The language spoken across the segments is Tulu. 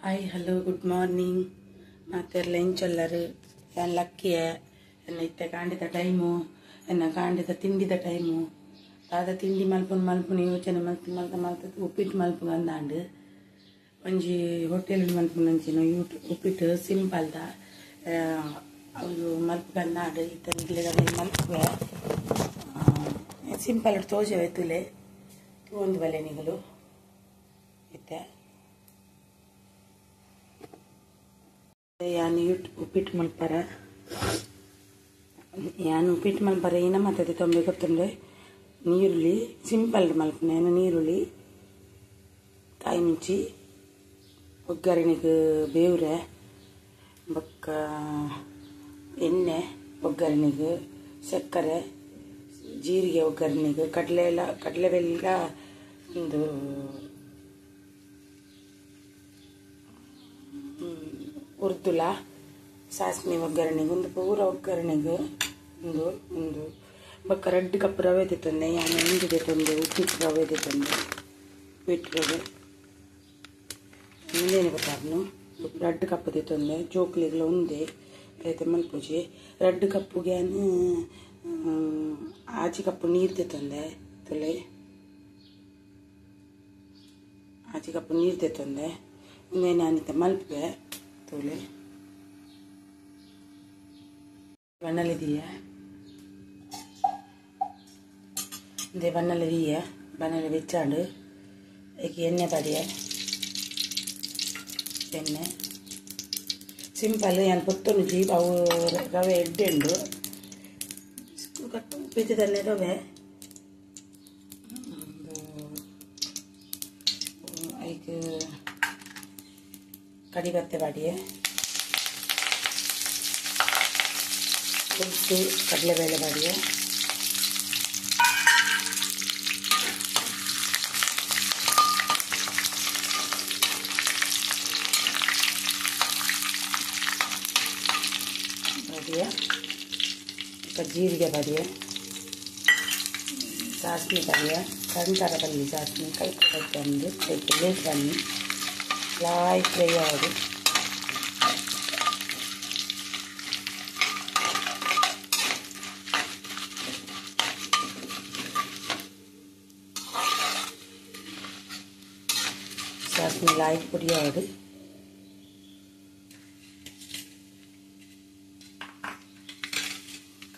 ಹಾಯ್ ಹಲೋ ಗುಡ್ ಮಾರ್ನಿಂಗ್ ಮಾತೆರ್ಲ ಎಂಚೊಲ್ಲರು ಯಾನ್ ಲಕ್ಕಿಯೆ ಎನ್ನ ಇತ್ತೆ ಕಾಂಡಿದ ಟೈಮು ಎನ್ನ ಕಾಂಡಿದ ತಿಂಡಿದ ಟೈಮು ದಾದ ತಿಂಡಿ ಮಲ್ಪುನು ಮಲ್ಪುನು ಯೋಚನೆ ಮಲ್ತು ಮಲ್ತ ಮಲ್ತ ಉಪ್ಪಿಟ್ಟು ಮಲ್ಪುಗ ಅಂದಾಂಡ್ ಒಂಜಿ ಹೋಟೆಲ್ ಮಲ್ಪುನಂಚಿನ ಯೂಟ್ಯೂಬ್ ಉಪ್ಪಿಟ್ಟು ಸಿಂಪಲ್ದ ಅವು ಮಲ್ಪುಗ ಅಂದಾಂಡ್ ಇತ್ತೆ ನಿಗ್ಲೆಗ್ ಮಲ್ಪುವೆ ಸಿಂಪಲ್ ತೋಜವೆ ತುಲೆ ತೂವೊಂದು ಬಲೆ ನಿಗುಲು ಇತ್ತೆ ಯಾನ್ ಉಪ್ಪಿಟ್ಟು ಮಲ್ಪರ ಯಾನ್ ಉಪ್ಪಿಟ್ಟು ಮಲ್ಪರ ಏನ ಮಾತದೆ ತೊಂಬೆ ಗೊತ್ತುಂಡೆ ನೀರುಳ್ಳಿ ಸಿಂಪಲ್ ಮಲ್ಪುನೆ ನೀರುಳ್ಳಿ ಕಾಯಿ ಮುಂಚಿ ಒಗ್ಗರಣೆಗೆ ಬೇವ್ರೆ ಬೊಕ್ಕ ಎಣ್ಣೆ ಒಗ್ಗರಣೆಗೆ ಸಕ್ಕರೆ ಜೀರಿಗೆ ಒಗ್ಗರಣೆಗೆ ಕಡಲೆ ಎಲ್ಲ ಕಡಲೆಬೆಲ್ಲ ಒಂದು ಉರ್ದುಲ ಸಾಸ್ಮಿ ಒಗ್ಗರಣೆಗೆ ಒಂದು ಪೂರ ಒಗ್ಗರಣೆಗೆ ಒಂದು ಒಂದು ಬೊಕ್ಕ ರಡ್ಡ್ ಕಪ್ ರವೆ ದೆತ್ತೊಂದೆ ಯಾನ್ ಒಂಜಿ ದೆತ್ತೊಂದೆ ಉಪ್ಪಿಟ್ಟು ರವೆ ದೆತ್ತೊಂದೆ ಉಪ್ಪಿಟ್ಟು ರವೆ ಉಂದೇನೆ ಗೊತ್ತಾಪುನು ರಡ್ಡ್ ಕಪ್ ದೆತ್ತೊಂದೆ ಜೋಕ್ಲೆಗ್ಲ ಉಂದೆ ಬೇತೆ ಮಲ್ಪುಜಿ ರಡ್ಡ್ ಕಪ್ಪುಗೆ ಯಾನ್ ಆಜಿ ಕಪ್ ನೀರು ದೆತ್ತೊಂದೆ ತುಲೆ ಆಜಿ ಕಪ್ ನೀರು ದೆತ್ತೊಂದೆ ಉಂದೆನ್ ಯಾನ್ ಇತ್ತೆ ಮಲ್ಪುವೆ ತೂಲೆ ಬಣ್ಣಲೆ ದೀಯ ಇಂದೆ ಬಣ್ಣಲೆ ದೀಯ ಬಣ್ಣಲೆ ಬೆಚ್ಚಾಂಡ್ ಐಕ್ ಎಣ್ಣೆ ಪಾಡಿಯೆ ಎಣ್ಣೆ ಸಿಂಪಲ್ ಯಾನ್ ಪೊತ್ತೊಂಜಿ ಅವು ರವೆ ಎಡ್ಡೆ ಉಂಡು ಕಟ್ಟು ಉಪ್ಪಿತ್ತದನ್ನೇ ರವೆ ಐಕ್ ಕಡಿಪತ್ತೆ ಪಾಡಿಯೆ ಉದ್ದು ಕಡಲೆಬೇಳೆ ಪಾಡಿಯೆ ಪಾಡಿಯೆ ಬೊಕ್ಕ ಜೀರಿಗೆ ಪಾಡಿಯೆ ಸಾಸ್ಮಿ ಪಾಡಿಯೆ ಕಂತರ ಬಲ್ಲಿ ಸಾಸ್ಮಿ ಕೈಕ್ ಕೈಕ್ ಕೈಕ್ ಲೇಟ್ ಬನ್ನಿ ಲಾಯ್ ಫ್ರೈ ಆವೊಡು ಸಾಸ್ಮಿ ಲಾಯ್ ಪೊಡಿ ಆವೊಡು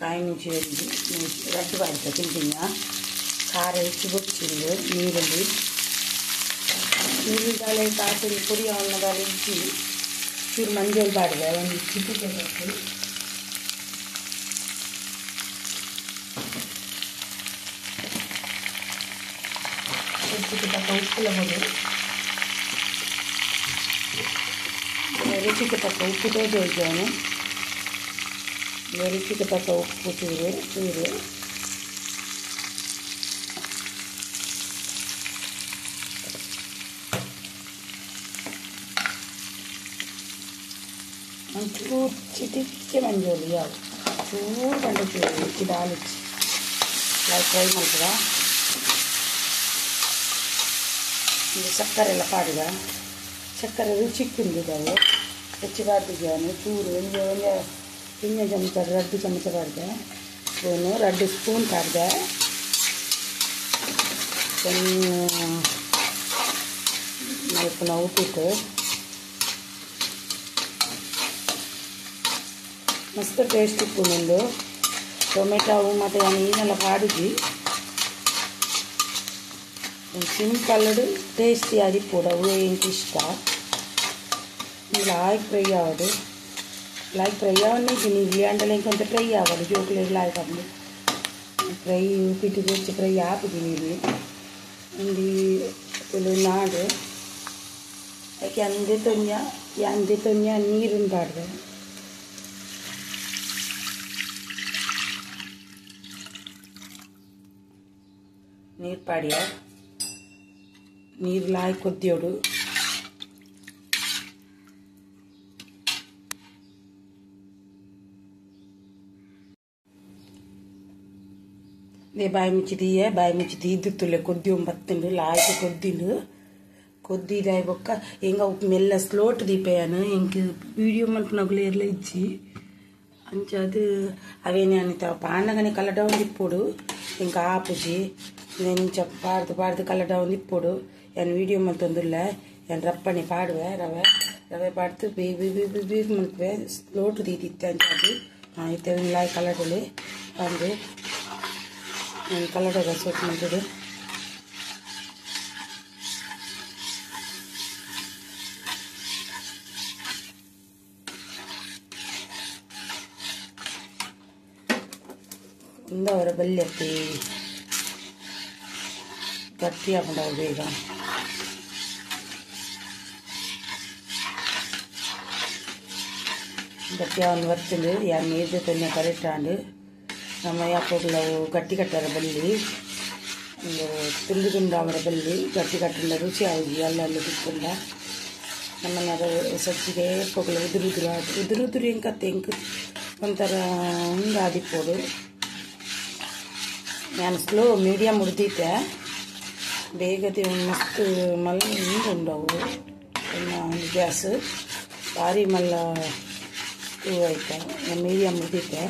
ಕಾಯಿ ಮುಂಚಿ ಒಂಜಿ ರಡ್ಡ್ ಪಾಡ್ದ ತಿಂತಿನ ಖಾರ ಹೆಚ್ಚು ಬೊಕ್ಚಿಂದು ನೀರುಳ್ಳಿ ನೀರುಳ್ಳಿ ದಾಲ ಕಾತೊಂಜಿ ಪೊಡಿ ಆವೊಂಡ ದಾಲ ಇಜ್ಜಿ ಚೂರು ಮಂಜಲ್ ಪಾಡ್ದೆ ಒಂಜಿ ಚಿಟಿಕೆ ಪಾಡ್ದ್ ರುಚಿಗೆ ತಕ್ಕ ಉಪ್ಪುಲ ಬೋಡು ರುಚಿಗೆ ತಕ್ಕ ಉಪ್ಪು ತೋಜೊಂಜಿ ರುಚಿಗೆ ತಕ್ಕ ಉಪ್ಪು ಚೂರು ಚೂರು ಒಂಚೂರು ಚಿಟಿಕೆ ಮಂಜೋಲಿ ಯಾವು ಚೂರು ಪಂಡ ಚೂರು ಹೆಚ್ಚಿ ದಾಲಿಚ್ಚಿ ಲೈಟ್ ಫ್ರೈ ಮಲ್ಪುಗ ಇಂದು ಸಕ್ಕರೆ ಎಲ್ಲ ಪಾಡುಗ ಸಕ್ಕರೆ ರುಚಿಕ್ಕಿಂದಿದ್ದವು ಹೆಚ್ಚು ಪಾಡ್ದಿದ್ದಾನೆ ಚೂರು ಒಂಜಿ ಒಂಜಿ ಕಿನ್ನ ಚಮಚ ರಡ್ಡು ಚಮಚ ಪಾಡ್ದೆ ಸ್ಪೂನು ರಡ್ಡು ಸ್ಪೂನ್ ಪಾಡ್ದೆ ಮಲ್ಪುನ ಉಪ್ಪಿಟ್ಟು ಮಸ್ತ್ ಟೇಸ್ಟ್ ಇಪ್ಪುಂಡು ಟೊಮೆಟೊ ಅವು ಮತ್ತು ಯಾನ್ ಈನೆಲ್ಲ ಪಾಡುಜಿ ಸಿಂಪಲ್ ಟೇಸ್ಟಿ ಆದಿಪ್ಪೊಡು ಅವು ಎಂಕ್ ಇಷ್ಟ ಲಾಯ್ಕ್ ಫ್ರೈ ಆವೊಡು ಲಾಯ್ಕ್ ಫ್ರೈ ಆವೊಂದು ಇಜ್ಜಿ ಆಂಡಲ ಎಂಕ್ ಒಂತೆ ಫ್ರೈ ಆವೊಡು ಜೋಕುಲೆಗ್ ಲಾಯ್ಕ್ ಆಪುಂಡು ಫ್ರೈ ಉಪ್ಪಿಟ್ಟು ಹೆಚ್ಚು ಫ್ರೈ ಆಪುಜಿ ನೀರುಳ್ಳಿ ಒಂಜಿ ತುಳುನಾಡು ಐಕ್ ಅಂದೆ ತೊಂಜ ಅಂದೆ ತೊಂಜ ನೀರುನ್ ಪಾಡ್ದೆ ನೀರು ಪಾಡಿಯ ನೀರು ಲಾಯ್ ಕೊದ್ದಿಯೋಡು ಬಾಯಿ ಮುಚ್ಚಿ ದೀಯೆ ಬಾಯಿ ಮುಚ್ಚಿ ದೀದು ತುಲೆ ಕೊದ್ದಿಯೊಂದು ಬತ್ತುಂಡು ಲಾಯ್ಕ್ ಕೊದ್ದಿಂಡು ಕೊದ್ದಿದಾಯ್ ಬೊಕ್ಕ ಎಂಗ ಮೆಲ್ಲ ಸ್ಲೋಟ್ ದೀಪಯಾನು ಎಂಕ್ ವೀಡಿಯೋ ಮಲ್ಪುನಗುಲು ಏರ್ಲ ಇಜ್ಜಿ ಅಂಚಾದ್ ಅವೇನೆ ಅನಿತ ಪಾಂಡಗನೆ ಕಲಡೌನ್ ದಿಪ್ಪೊಡು ಎಂಕ್ ಆಪುಜಿ ಎಂಚ ಪಾಡ್ದು ಪಾಡ್ದು ಕಲಡೌನ್ ದಿಪ್ಪೊಡು ಯಾನ್ ವೀಡಿಯೋ ಮಲ್ತೊಂದುಲ್ಲ ಯಾನ್ ರಪ್ಪಣೆ ಪಾಡುವೆ ರವೆ ರವೆ ಪಾಡ್ದು ಬೇಗ ಬೇಗ ಬೇಗ ಮಲ್ಪುವೆ ಸ್ಲೋಟ್ ದೀದಿತ್ತೆ ಅಂಚಾದ್ ಇತ್ತೆ ಲಾಯ್ ಕಲಡೊಲಿ ಅಂದ್ ಯಾನ್ ಕಲಡದ ಸೋಟ್ ಮಲ್ತುದು ಇಂದವರ ಬಲ್ಯತ್ತಿ ಗಟ್ಟಿ ಆಪುಂಡು ಬೇಗ ಗಟ್ಟಿ ಆವೊಂದು ಬರ್ತುಂಡು ಯಾನ್ ನೀರ್ ದೆತ್ತೊನ್ನೆ ಕರೆಕ್ಟ್ ಆಂಡ್ ನಮ್ಮ ಯಾಪೊಗ್ಲ ಗಟ್ಟಿ ಕಟ್ಟರ ಬಲ್ಲಿ ಉಂದು ತುಂಡು ತುಂಡು ಆವರ ಬಲ್ಲಿ ಗಟ್ಟಿ ಕಟ್ಟುಂಡ ರುಚಿ ಆವುಜಿ ಅಲ್ಲ ತಿಕ್ಕುಂಡ ನಮ್ಮನ ಸಜ್ಜಿಗೆ ಏಪೊಗ್ಲ ಉದುರು ಉದುರು ಉದುರು ಉದುರು ಎಂಕತ್ತೆ ಎಂಕ್ ಒಂಥರ ಉಂದು ಆದಿಪ್ಪೊಡು ನಾನು ಸ್ಲೋ ಮೀಡಿಯಮ್ ಉಡ್ದಿದ್ದೆ ಬೇಗದೆ ಮಸ್ತ್ ಮಲ್ಲ ಉಂಡು ಅವು ಗ್ಯಾಸ್ ಭಾರಿ ಮಲ್ಲ ಆಯ್ತಾ ಮೀಡಿಯಮ್ ಉಡ್ದಿದ್ದೆ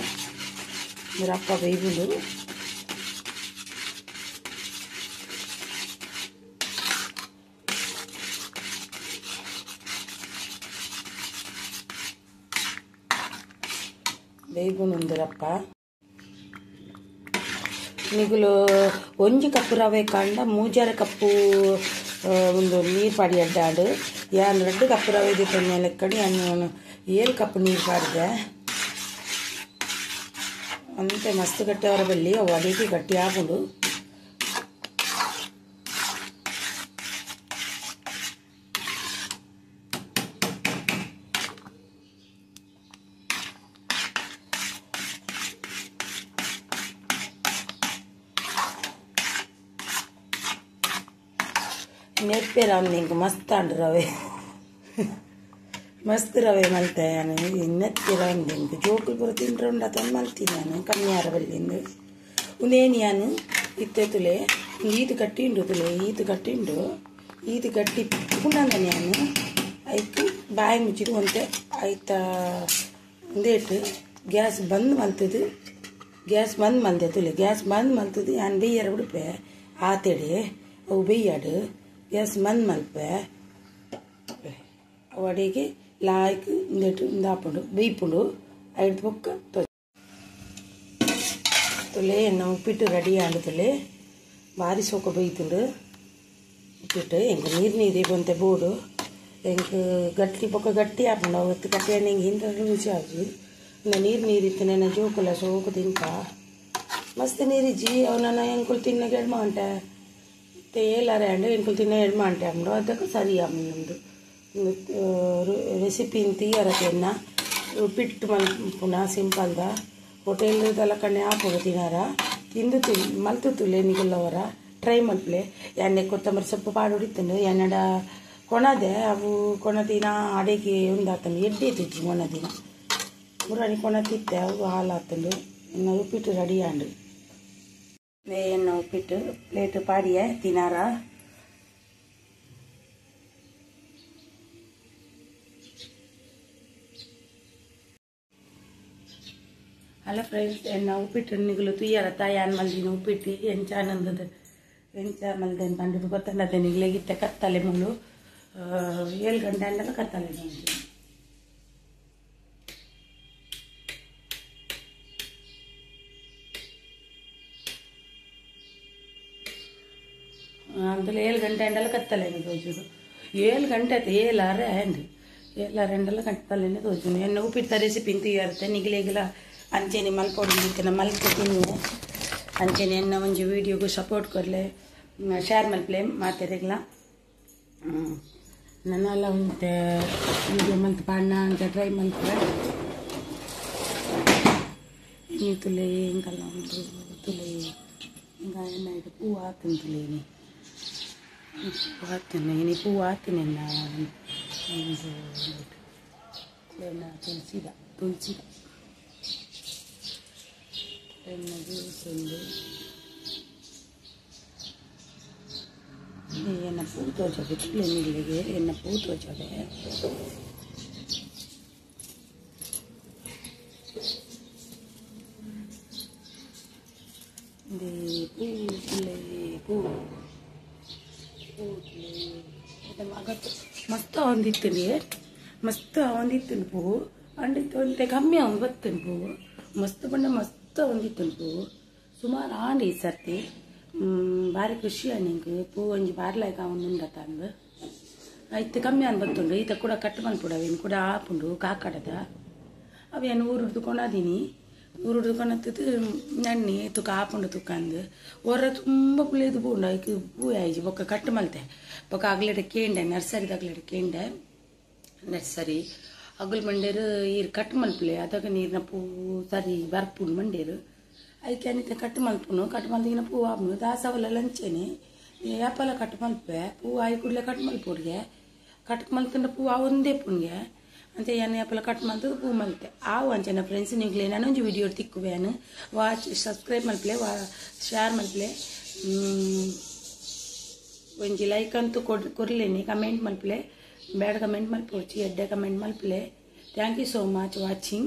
ರಪ್ಪ ಬೇಯ್ಬುಂಡು ಬೇಯ್ಬುಂಡು ಉಂದು ರಪ್ಪ ನಿಗುಲು ಒಂಜಿ ಕಪ್ಪು ರವೆ ಕಾಂಡ ಮೂಜರೆ ಕಪ್ಪು ಒಂದು ನೀರು ಪಾಡಿ ಅಡ್ಡಾಡು ಯಾನ್ ರಡ್ಡು ಕಪ್ಪು ರವೆ ದೀಪೊನ್ನೆ ಲೆಕ್ಕಡಿ ಯಾನ್ 7 ಕಪ್ ನೀರು ಪಾಡಿದೆ ಅಂತೆ ಮಸ್ತ್ ಗಟ್ಟಿ ಅವರ ಬಲ್ಲಿ ಅವು ಅಡಿಗೆ ಗಟ್ಟಿ ಆಪುಂಡು ನೆಪ್ಪೆರ ನಿಂಗೆ ಮಸ್ತ್ ಆಂಡ್ ರವೆ ಮಸ್ತ್ ರವೆ ಮಲ್ತೆ ಯಾನ್ ನೆತ್ತಿರ ನಿಂಗೆ ಜೋಕುಲು ಪೂರ ತಿಂಡ್ರೆ ಉಂಡು ಅತನ್ ಮಲ್ತೀನಿ ಯಾನ್ ಕಮ್ಮಿ ಆರ ಬಲ್ಲಿಂದು ಉಂದೇನು ಯಾನ್ ಇತ್ತೆ ತುಲೆ ಈತ್ ಗಟ್ಟಿ ಉಂಡು ತುಲೆ ಈತ್ ಗಟ್ಟಿ ಉಂಡು ಈತ್ ಗಟ್ಟಿ ಪುಂಡಂದನೆ ಯಾನ್ ಐಕ್ ಬಾಯಿ ಮುಚ್ಚಿದು ಒಂತೆ ಐತ ಉಂದೇಟ್ ಗ್ಯಾಸ್ ಬಂದ್ ಮಲ್ತದು ಗ್ಯಾಸ್ ಬಂದ್ ಮಲ್ದೆ ತುಲೆ ಗ್ಯಾಸ್ ಬಂದ್ ಮಲ್ತದು ಯಾನ್ ಬೇಯ್ಯರ ಉಡುಪೆ ಆತೆಡೆ ಅವು ಬೇಯ್ಯಾಡು ಗ್ಯಾಸ್ ಬಂದ್ ಮಲ್ಪೆ ಅವು ಅಡಿಗೆ ಲಾಯ್ಕ್ ಇಂದೆಟ್ ಇಂದಾಪುಂಡು ಬೇಯ್ಪುಂಡು ಐದು ಬೊಕ್ಕ ತುಲೆ ಎನ್ನ ಉಪ್ಪಿಟ್ಟು ರೆಡಿ ಆಂಡ್ ತುಲೆ ಭಾರಿ ಸೋಕ ಬೇಯ್ತುಂಡು ಉಪ್ಪಿಟ್ಟು ಎಂಕ್ ನೀರು ನೀರು ಬಂತೆ ಬೋಡು ಎಂಕ್ ಗಟ್ಟಿ ಬೊಕ್ಕ ಗಟ್ಟಿ ಆಪುಂಡು ಅವತ್ತು ಗಟ್ಟಿ ಎಂಕ್ ಹಿಂದ ರುಚಿ ಆಪುಜಿ ನೀರು ನೀರು ಇತ್ತು ನೆನ ಜೋಕುಲ ಸೋಕು ತಿನ್ಪ ಮಸ್ತ್ ನೀರಿಜ್ಜಿ ಅವು ನನ್ನ ಎಂಕುಲು ತಿನ್ನಗೆ ಎಡ್ಮ ಉಂಟೆ ಏಲಾರೆ ಅಂಡ್ ಎಂಕುಲು ತಿನ್ನ ಎಡ್ಮ ಅಂಟೆ ಆಪುಂಡು ಅದಕ್ಕೆ ಸರಿ ಆಪುಂಡು ರೆಸಿಪಿ ತೀಯರತೆನ್ನ ಉಪ್ಪಿಟ್ಟು ಮಲ್ಪುನ ಸಿಂಪಲ್ದ ಹೋಟೆಲ್ ಕಣ್ಣೆ ಆಪುಂಡು ತಿನಾರ ತಿಂದು ಮಲ್ತು ತುಲೆ ನಿಗುಲ್ಲವರ ಟ್ರೈ ಮಲ್ಪಲೆ ಎಣ್ಣೆ ಕೊತ್ತಂಬರಿ ಸೊಪ್ಪು ಪಾಡುಡಿತ್ತಂಡು ಎನ್ನಡ ಕೊಣದೆ ಅವು ಕೊಣದಿನ ಅಡಿಗೆ ಉಂದಾತಂಡು ಎಡ್ಡೆ ತುಜ್ಜಿ ಕೊಣದಿನ ಮುರಾಣಿ ಕೊಣ ತಿತ್ತೆ ಅವು ಹಾಲಾತಂಡು ಇನ್ನು ಉಪ್ಪಿಟ್ಟು ರೆಡಿ ಆಂಡು ಎಣ್ಣೆ ಉಪ್ಪಿಟ್ಟು ಪ್ಲೇಟ್ ಪಾಡಿಯೆ ತಿನಾರ ಹಲೋ ಫ್ರೆಂಡ್ಸ್ ಎನ್ನ ಉಪ್ಪಿಟ್ಟು ನಿಗುಲು ತುಯ್ಯರ ತಾಯಾನ್ ಮಲ್ದಿನ ಉಪ್ಪಿಟ್ಟು ಎಂಚ ಆನಂದದ ಎಂಚ ಮಲ್ದೇನು ಪಂಡುದು ಗೊತ್ತಂಡದೆ ನಿಗ್ಲೆಗಿತ್ತೆ ಕತ್ತಲೆ ಮುಳ್ಳು 7 ಗಂಟೆ ಅಂಡಲ ಕತ್ತಲೆ ಮುಳ್ಳು అందులో 7 ಗಂಟೆ ಅಂಡಲ ಕತ್ತಲೆನೆ ತೋಜುಡು 7 ಗಂಟೆ ಆಯ್ತು 7 6 ಆಂಡ್ 7 6 ಅಂಡಲ ಕತ್ತಲೆನೆ ತೋಜುಡು ಎನ್ನ ಉಪ್ಪಿಟ್ಟ ರೆಸಿಪಿ ತುಯ್ಯರತ್ತೆ ನಿಗ್ಲೆಗಿಲ ಅಂಚೆನೆ ಮಲ್ಪೊಡು ಇತ್ತಿನ ಮಲ್ತ್ ತಿನ್ನುವೆ ಅಂಚೆನೆ ಎನ್ನ ಒಂಜಿ ವೀಡಿಯೋಗು ಸಪೋರ್ಟ್ ಕೊರ್ಲೆ ಶೇರ್ ಮಲ್ಪಲೆ ಮಾತೆರೆಗ್ಲ ನನ್ನಲ್ಲ ಒಂತೆ ವೀಡಿಯೋ ಮಲ್ತ್ ಪಾಡ್ನ ಅಂಚ ಟ್ರೈ ಮಲ್ಪುವೆ ಇನಿ ತುಲೆ ಎಂಕಲ್ಲ ಉಂಡು ತುಲೆ ಇಂಗ ಎನ್ನ ಇಡು ಪೂ ಆತುಂಡು ತುಲೆ ಇನಿ ಪೂ ಆತುಂಡು ಇನಿ ಪೂ ಆತುಂಡು ಎನ್ನ ಎನ್ನ ತುಳಸಿದ ತುಳಸಿದ ಎನ್ನ ಜ್ಯೂಸ್ ಉಂಡು ಎನ್ನ ಪೂ ತೋಜವೆ ತುಲೆ ಎನ್ನ ಪೂ ತೋಜವೆ ಪೂ ತುಲೆ ಪೂ ಪೂ ಮಸ್ತ್ ಆವೊಂದಿತ್ತುಂಡು ಮಸ್ತ್ ಆವೊಂದಿತ್ತುಂಡು ಪೂ ಅಂಡ ಒಂತೆ ಕಮ್ಮಿ ಆವೊಂದು ಬತ್ತುಂಡು ಪೂ ಮಸ್ತ್ ಪಂಡ ಮಸ್ತ್ ಆವೊಂದಿತ್ತುಂಡು ಪೂ ಸುಮಾರು ಆಂಡ್ ಈ ಸರ್ತಿ ಬಾರಿ ಖುಷಿ ಎಂಕ್ ಪೂ ಒಂಜಿ ಬಾರಿ ಲಾಯ್ಕ್ ಆವೊಂದುಂಡತ ಅಂದ್ ಇತ್ತೆ ಕಮ್ಮಿ ಆನ್ ಬತ್ತುಂಡು ಈತ ಕೂಡ ಕಟ್ ಮನ್ಪುಡು ಅವೇನು ಕೂಡ ಆಪುಂಡು ಕಾಕಡದ ಅವೇನು ಊರುಡ್ದು ಕೊನದಿನಿ ಊರುಡ್ದು ಕೊನತ್ತದು ನನ್ನಿ ತುಕ ಆಪುಂಡು ತುಕ ಅಂದ್ ಒರ ತುಂಬ ಪುಳಿದು ಪೂಂಡು ಐಕ್ ಪೂ ಆಯ್ಜಿ ಬೊಕ್ಕ ಕಟ್ ಮಲ್ತೆ ಬೊಕ್ಕ ಅಗ್ಲೆಡ ಕೇಂಡೆ ನರ್ಸರಿದ ಅಗ್ಲೆಡ ಕೇಂಡೆ ನರ್ಸರಿ ಅಗುಲ್ ಮಂಡೇರು ಈರ್ ಕಟ್ ಮಲ್ಪುಲೆ ಅದಗ ನೀರಿನ ಪೂ ಸರಿ ಬರ್ಪುಂಡು ಮಂಡೇರು ಐಕೆ ಅನಿತೆ ಕಟ್ ಮಲ್ಪುನು ಕಟ್ ಮಲ್ದಿನ ಪೂ ಆಪುಂಡು ದಾಸವಲ್ಲ ಲಂಚೆನೆ ಯಾಪಲ ಕಟ್ ಮಲ್ಪೆ ಪೂ ಆಯಿ ಕೂಡಲೇ ಕಟ್ ಮಲ್ಪೊಡ್ಗೆ ಕಟ್ ಮಲ್ತಂಡ ಪೂ ಒಂದೇ ಪುಣ್ಗೆ ಅಂತ ಏನ್ ಯಾಪಲ ಕಟ್ ಮಲ್ತದ ಪೂ ಮಲ್ತೆ ಆವು ಅಂಚೆನ ಫ್ರೆಂಡ್ಸ್ ನಿಗ್ಲೆ ನಾನೊಂಜಿ ವಿಡಿಯೋ ತಿಕ್ಕುವೇನು ವಾಚ್ ಸಬ್ಸ್ಕ್ರೈಬ್ ಮಲ್ಪಲೆ ಶೇರ್ ಮಲ್ಪಲೆ ಒಂಜಿ ಲೈಕ್ ಅಂತೂ ಕೊರ್ಲೇನಿ ಕಮೆಂಟ್ ಮಲ್ಪಲೆ ಬ್ಯಾಡ್ ಕಮೆಂಟ್ ಮಲ್ಪೊಚ್ಚಿ ಎಡ್ಡೆ comment ಮಲ್ಪಲೆ. Thank you so much watching.